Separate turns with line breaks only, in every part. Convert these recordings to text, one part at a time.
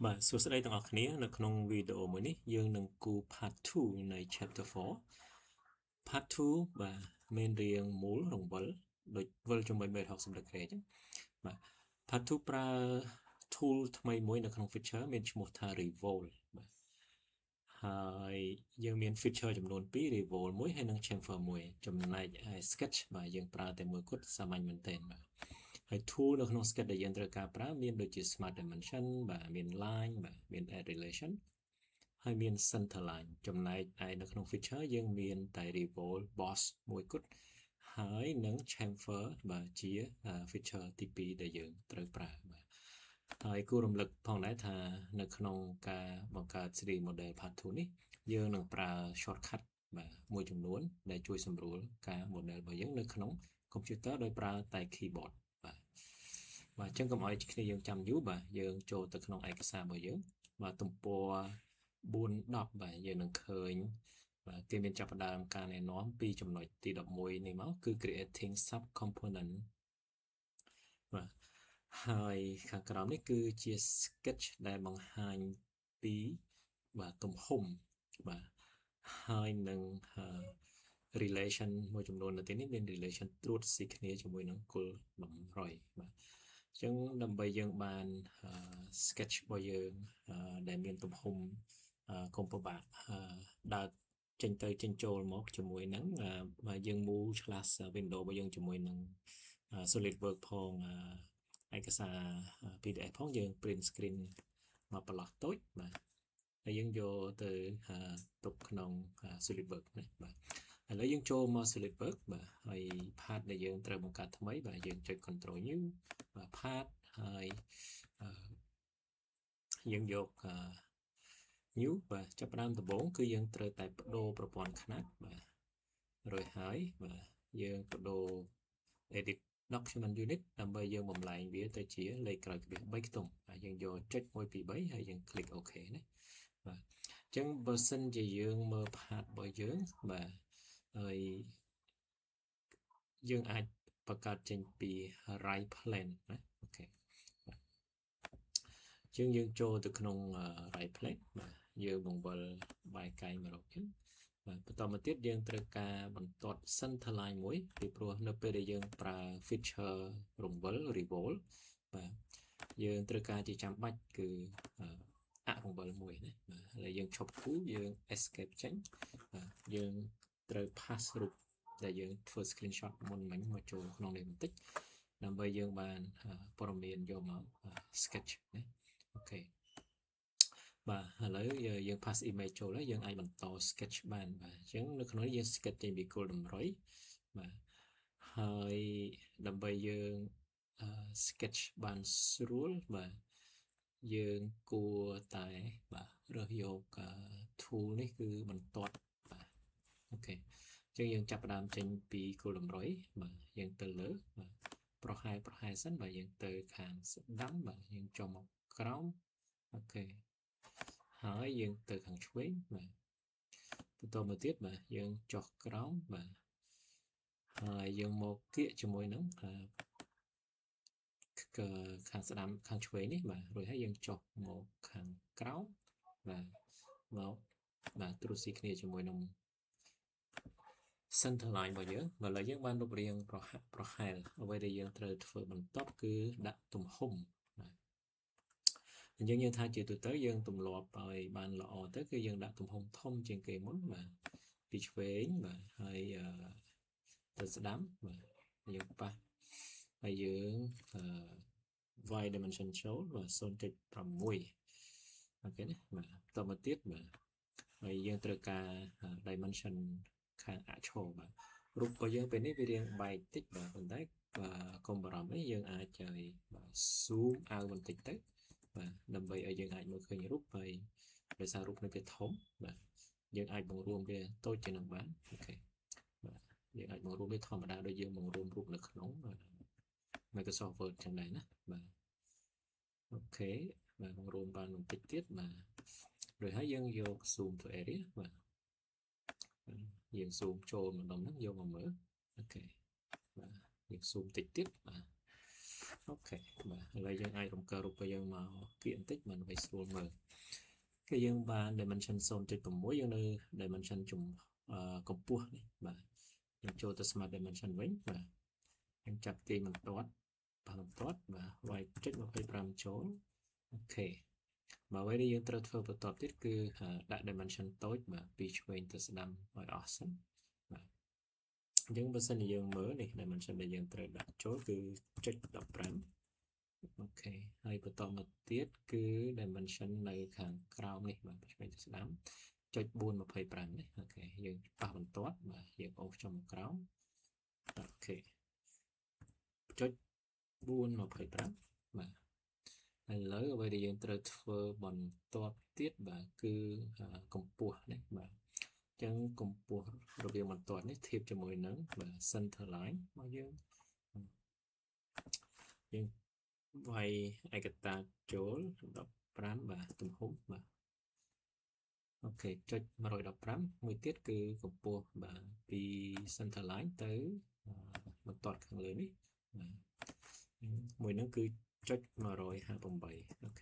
បាទសួស្តីទាំងអស់គ្នានៅក្នុងវីដេអូមួយនេះយើងនឹងគូ part 2នៃ chapter 4 part 2បាទមានរាងមូលរង្វិលដូចវិលជុំវិញ360 degree អញ្ចឹងបាទ part 2ប្រើ tool ថ្មីមួយនៅក្នុង feature មានឈ្មោះថា revolve បាទហើយយើងមាន feature ចំនួន2 revolve មួយហើយនិង chamfer មួយចំណែកឯ sketch បាទយើងប្រើតែមួយគត់សាមញ្ញមែនទែនបាទហើយ tool នៅក្នុង sketch ដែលយើងត្រូវការប្រើមានដូចជា smart dimension បាទមាន line បាទមាន add relation ហើយមាន center line ចំណែកឯនៅក្នុង feature យើងមានតែ revolve boss មួយគត់ហើយនិង chamfer បាទជា feature ទី2ដែលយើងត្រូវប្រើបាទហើយគួររំលឹកផងដែរថានៅក្នុងការបង្កើត 3D model part 2នេះយើងនឹងប្រើ shortcut បាទមួយចំនួនដែលជួយសម្រួលការ model របស់យើងនៅក្នុង computer ដោយប្រើតែ keyboard បាទបាទអញ្ចឹងកុំឲ្យគ្នាយើងចាំយូរបាទយើងចូលទៅក្នុងឯកសាររបស់យើងបាទទំព័រ410បាទយើងនឹងឃើញបាទគេមានចាប់ផ្ដើមការណែនាំពីចំណុចទី11នេះមកគឺ creating sub component បាទហើយខាងក្រោមនេះគឺជា sketch ដែលបង្ហាញពីបាទទំហំបាទហើយនឹង relation មួយចំនួននៅទីនេះមាន relation ត្រួតស៊ីគ្នាជាមួយនឹងគោលតម្រុយបាទអញ្ចឹងដើម្បីយើងបាន sketch របស់យើងដែលមានទំហំកុំពិបាកដើរចេញទៅចេញចូលមកជាមួយនឹងយើង move ឆ្លាស់ window របស់យើងជាមួយនឹង SolidWorks ផងឯកសារ PDF ផងយើង print screen មកប្រឡោះតូចបាទហើយយើងយកទៅទុកក្នុង SolidWorks ណាបាទឥឡូវយើងចូលមក SolidWorks បាទហើយ part ដែលយើងត្រូវបង្កើតថ្មីបាទយើងចុច Control New បាទ part ហើយ យើងយក new បាទចាប់ផ្ដើមដំបូងគឺយើងត្រូវតែបដូរប្រព័ន្ធខ្នាតបាទរួចហើយបាទយើងបដូរ edit document unit ដើម្បីយើងបំលែងវាទៅជាលេខក្រោយក្បៀស3ខ្ទង់បាទយើងយកចុច1 2 3ហើយយើង click OK ណាបាទអញ្ចឹងបើសិនជាយើងមើល part របស់យើងបាទហើយយើងអាចបង្កើតចេញពី right plane ណា OK បាទអញ្ចឹងយើងចូលទៅក្នុង right plane បាទយើងបង្វិលបែកកែងមករកចឹងបាទបន្តមកទៀតយើងត្រូវការបន្ទាត់ center line មួយពីព្រោះនៅពេលដែលយើងប្រើ feature រង្វិល revolve បាទយើងត្រូវការជាចាំបាច់គឺអរង្វិលមួយណាបាទឥឡូវយើងឈប់គូយើង escape ចេញបាទយើងត្រូវ paste រូបដែលយើងធ្វើ screenshot មុនមិញមកចូលក្នុងនេះបន្តិចដើម្បីយើងបានព័ត៌មានយកមក sketch ណា OK បាទឥឡូវយើង paste image ចូលហើយយើងអាចបន្ត sketch បានបាទអញ្ចឹងនៅក្នុងនេះយើង sketch ចេញពីគោលតម្រុយបាទហើយដើម្បីយើង sketch បានស្រួលបាទយើងគួរតែបាទរើសយក tool នេះគឺបន្ទាត់បាទ OK អញ្ចឹងយើងចាប់ផ្ដើមចេញពីគោលតម្រុយបាទយើងទៅលើបាទប្រហែលប្រហែលសិនបាទយើងទៅខាងស្ដាំបាទយើងចុះមកក្រោម OK ហើយយើងទៅខាងឆ្វេងបាទបន្តមកទៀតបាទយើងចុះក្រោមបាទហើយយើងមកគៀកជាមួយនឹងខាងស្ដាំខាងឆ្វេងនេះបាទរួចហើយយើងចុះមកខាងក្រោមបាទមកបាទត្រួតស៊ីគ្នាជាមួយនឹង center line របស់យើងបើឥឡូវយើងបានរូបរាងប្រហាក់ប្រហែលអ្វីដែលយើងត្រូវធ្វើបន្ទាប់គឺដាក់ទំហំបាទ អញ្ចឹងយើងថាជាទូទៅយើងទម្លាប់ឲ្យបានល្អទៅគឺយើងដាក់ទំហំធំជាងគេមុនបាទពីឆ្វេងបាទហើយទៅស្ដាំបាទយើងប៉ះហើយយើងអឺ y dimension ចូលបាទ0.6 OK ណាបាទបន្តមកទៀតបាទហើយយើងត្រូវការ dimension ខាងអឈរបាទរូបរបស់យើងពេលនេះវារាងបែកតិចបាទប៉ុន្តែកុំបារម្ភអីយើងអាចឲ្យបាទ zoom out បន្តិចទៅបាទដើម្បីឲ្យយើងអាចមើលឃើញរូបហើយដោយសាររូបនេះវាធំបាទយើងអាចបង្រួមវាតូចជាងនឹងបាន OK បាទយើងអាចបង្រួមវាធម្មតាដូចយើងបង្រួមរូបនៅក្នុង Microsoft Word ចឹងដែរណាបាទ OK បាទបង្រួមបានបន្តិចទៀតបាទរួចហើយយើងយក zoom to area បាទយើង zoom ចូលម្ដុំហ្នឹងយកមកមើល OK បាទយើង zoom តិចទៀតបាទ OK បាទឥឡូវយើងអាចរំកិលរូបរបស់យើងមកគៀកបន្តិចបាទដើម្បីស្រួលមើលគឺយើងបាន dimension 0.6យើងនៅ dimension ជំកម្ពស់នេះបាទយើងចូលទៅ smart dimension វិញបាទយើងចាប់ទាញបន្ទាត់បាទបន្ទាត់បាទវាយចុច25ចូល OK បាទអ្វីដែលយើងត្រូវធ្វើបន្តទៀតគឺដាក់ dimension តូចបាទពីឆ្វេងទៅស្ដាំឲ្យអស់សិនបាទអញ្ចឹងបើសិនជាយើងមើលនេះ dimension ដែលយើងត្រូវដាក់ចូលគឺចុច15 OK ហើយបន្តមកទៀតគឺ dimension នៅខាងក្រោមនេះបាទឆ្វេងទៅស្ដាំចុច425នេះ OK យើងប៉ះបន្ទាត់បាទយើងអូសចុះមកក្រោម OK ចុច425បាទឥឡូវអ្វីដែលយើងត្រូវធ្វើបន្ទាប់ទៀតបាទគឺកម្ពស់នេះបាទអញ្ចឹងកម្ពស់រវាងបន្ទាត់នេះធៀបជាមួយនឹងបាទ center line របស់យើងយើងវាយឯកតាចូល15បាទទំហំបាទ OK ចុច115មួយទៀតគឺកម្ពស់បាទពី center line ទៅបន្ទាត់ខាងលើនេះបាទមួយហ្នឹងគឺចុច158 OK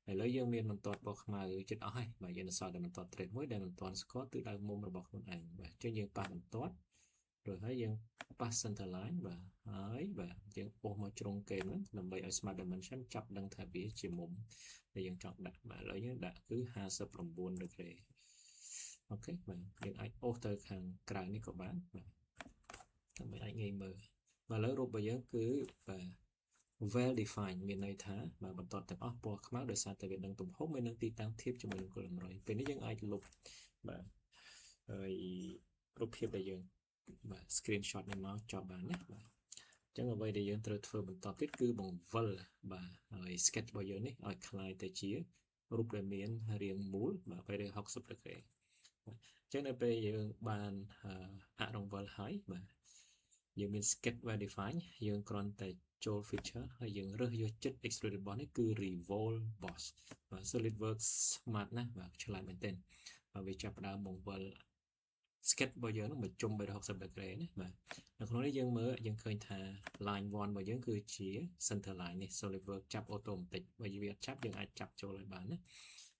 ឥឡូវយើងមានបន្ទាត់ពណ៌ខ្មៅជិតអស់ហើយបាទយើងនៅសល់តែបន្ទាត់ត្រេះមួយដែលមិនទាន់ស្គាល់ទិសដៅមុំរបស់ខ្លួនឯងបាទអញ្ចឹងយើងប៉ះបន្ទាត់រួចហើយយើងប៉ះ center line បាទហើយបាទយើងអូសមកជ្រុងគែមហ្នឹងដើម្បីឲ្យ smart dimension ចាប់ដឹងថាវាជាមុំដែលយើងចង់ដាក់បាទឥឡូវយើងដាក់គឺ59 degree OK បាទយើងអាចអូសទៅខាងក្រៅនេះក៏បានបាទដើម្បីអាចងាយមើលបាទឥឡូវរូបរបស់យើងគឺបាទ well defined មានន័យថាបាទបន្ទាត់ទាំងអស់ពណ៌ខ្មៅដោយសារតែវាដឹងទំហំហើយនឹងទីតាំងធៀបជាមួយនឹងគោលតម្រុយពេលនេះយើងអាចលុបបាទហើយរូបភាពដែលយើងបាទ screenshot នេះមកចប់បានណាបាទអញ្ចឹងអ្វីដែលយើងត្រូវធ្វើបន្តទៀតគឺបង្វិលបាទហើយ sketch របស់យើងនេះឲ្យក្លាយទៅជារូបដែលមានរាងមូលបាទ360 degree អញ្ចឹងនៅពេលយើងបានអរង្វិលហើយបាទយើងមាន sketch well defined យើងគ្រាន់តែចូល feature ហើយយើងរើសយកចិត្ត extruded boss នេះគឺ revolve boss បាទ SolidWorks smart ណាស់បាទឆ្លាតមែនទែនបាទវាចាប់ផ្ដើមបង្វិល sketch របស់យើងនឹងមកជុំ360 degree ណាបាទនៅក្នុងនេះយើងមើលយើងឃើញថា line 1របស់យើងគឺជា center line នេះ SolidWorks ចាប់ automatic បើវាអត់ចាប់យើងអាចចាប់ចូលឲ្យបានណា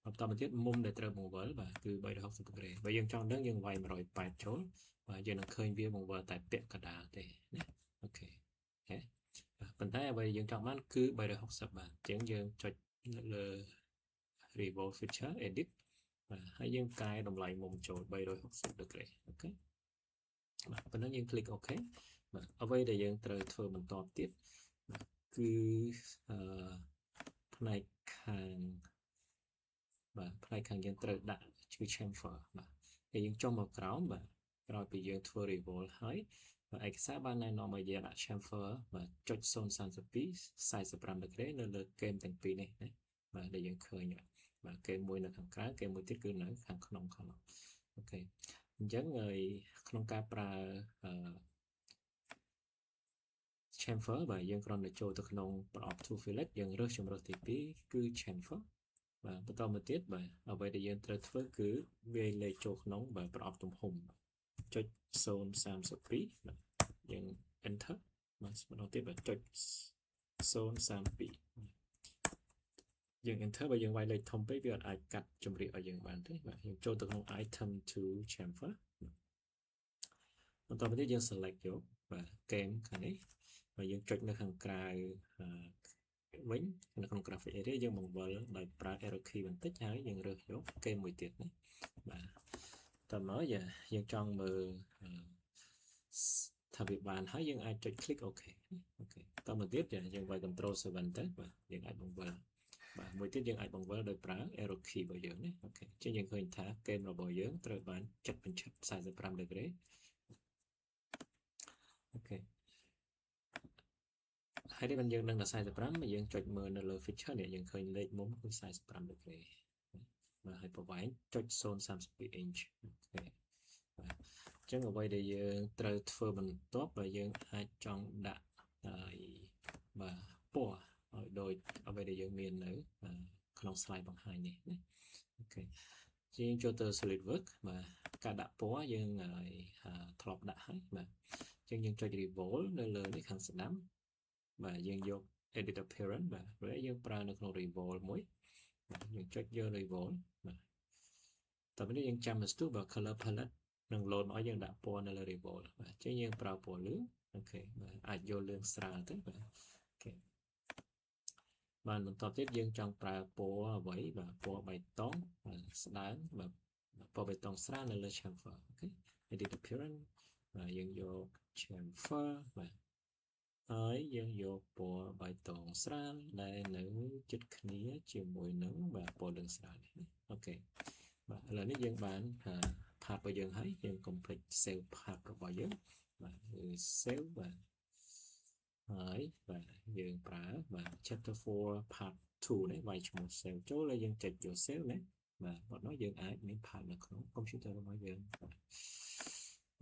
បន្តមកទៀតមុំដែលត្រូវបង្វិលបាទគឺ360 degree បើយើងចង់ដឹងយើងវាយ180ចូលបាទយើងនឹងឃើញវាបង្វិលតែពាក់កណ្ដាលទេណា OK OK ប៉ុន្តែអ្វីយើងចង់បានគឺ360បាទអញ្ចឹងយើងចុចលើ revolve feature edit បាទហើយយើងកែតម្លៃមុំចូល360 degree OK បាទប៉ុណ្ណឹងយើង click OK បាទអ្វីដែលយើងត្រូវធ្វើបន្តទៀតបាទគឺអឺផ្នែកខាងបាទផ្នែកខាងយើងត្រូវដាក់គឺ chamfer បាទហើយយើងចុះមកក្រោមបាទក្រោយពីយើងធ្វើ revolve ហើយបាទឯកសារបានណែនាំឲ្យយើងដាក់ chamfer បាទចុច0.32 45 degree នៅលើគែមទាំងពីរនេះណាបាទដែលយើងឃើញបាទគែមមួយនៅខាងក្រៅគែមមួយទៀតគឺនៅខាងក្នុងខាងនោះ OK អញ្ចឹងហើយក្នុងការប្រើអឺ chamfer បាទយើងគ្រាន់តែចូលទៅក្នុងប្រអប់ tool fillet យើងរើសជម្រើសទី2គឺ chamfer បាទបន្តមកទៀតបាទអ្វីដែលយើងត្រូវធ្វើគឺវាយលេខចូលក្នុងបាទប្រអប់ទំហំចុច0.32បាទយើង enter បាទម្ដងទៀតបាទចុច0.32យើង enter បើយើងវាយលេខធំពេកវាអាចកាត់ជំរាកឲ្យយើងបានទេបាទយើងចូលទៅក្នុង item to chamfer បន្តមកទៀតយើង select យកបាទគែមខាងនេះបាទយើងចុចនៅខាងក្រៅវិញនៅក្នុង graphic area យើងបង្វិលដោយប្រើ arrow key បន្តិចហើយយើងរើសយកគែមមួយទៀតណាបាទតមកយើងចង់មើលថាវាបានហើយយើងអាចចុច click OK OK តមកទៀតយើងវាយ control 7ទៅបាទយើងអាចបង្វិលបាទមួយទៀតយើងអាចបង្វិលដោយប្រើ arrow key របស់យើងណា OK អញ្ចឹងយើងឃើញថាគែមរបស់យើងត្រូវបានចិត្តបញ្ឆិត45 degree OK ហើយនេះបានយើងនឹងដល់45យើងចុចមើលនៅលើ feature នេះយើងឃើញលេខមុំគឺ45 degree បាទហើយប្រវែងចុច0.32 inch OK បាទអញ្ចឹងអ្វីដែលយើងត្រូវធ្វើបន្ទាប់បើយើងអាចចង់ដាក់ហើយបាទពណ៌ឲ្យដូចអ្វីដែលយើងមាននៅក្នុង slide បង្ហាញនេះណា OK ជាងចូលទៅ SolidWorks បាទការដាក់ពណ៌យើងធ្លាប់ដាក់ហើយបាទអញ្ចឹងយើងចុច revolve នៅលើនេះខាងស្ដាំបាទយើងយក Edit appearance បាទព្រោះយើងប្រើនៅក្នុង revolve មួយបាទយើងចុចយក revolve បាទតើនេះយើងចាំមកស្ទុះបាទ color palette នឹង load មកឲ្យយើងដាក់ពណ៌នៅលើ revolve បាទអញ្ចឹងយើងប្រើពណ៌លឿង OK បាទអាចយកលឿងស្រាលទៅបាទ OK បាទបន្តទៀតយើងចង់ប្រើពណ៌អ្វីបាទពណ៌បៃតងបាទស្ដើងបាទពណ៌បៃតងស្រាលនៅលើ chamfer OK edit appearance បាទយើងយក chamfer បាទហើយយើងយកពណ៌បៃតងស្រាលដែលនៅជិតគ្នាជាមួយនឹងបាទពណ៌លឿងស្រាលនេះ OK បាទឥឡូវនេះយើងបាន part របស់យើងហើយយើង complete save part របស់យើងបាទគឺ save បាទហើយបាទយើងប្រើបាទ chapter 4 part 2នេះវាយឈ្មោះ save ចូលហើយយើងចុចយក save ណាបាទបាត់នោះយើងអាចមាន part នៅក្នុង computer របស់យើងបាទ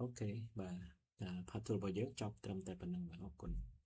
OK បាទ part 2របស់យើងចប់ត្រឹមតែប៉ុណ្ណឹងបាទអរគុណ។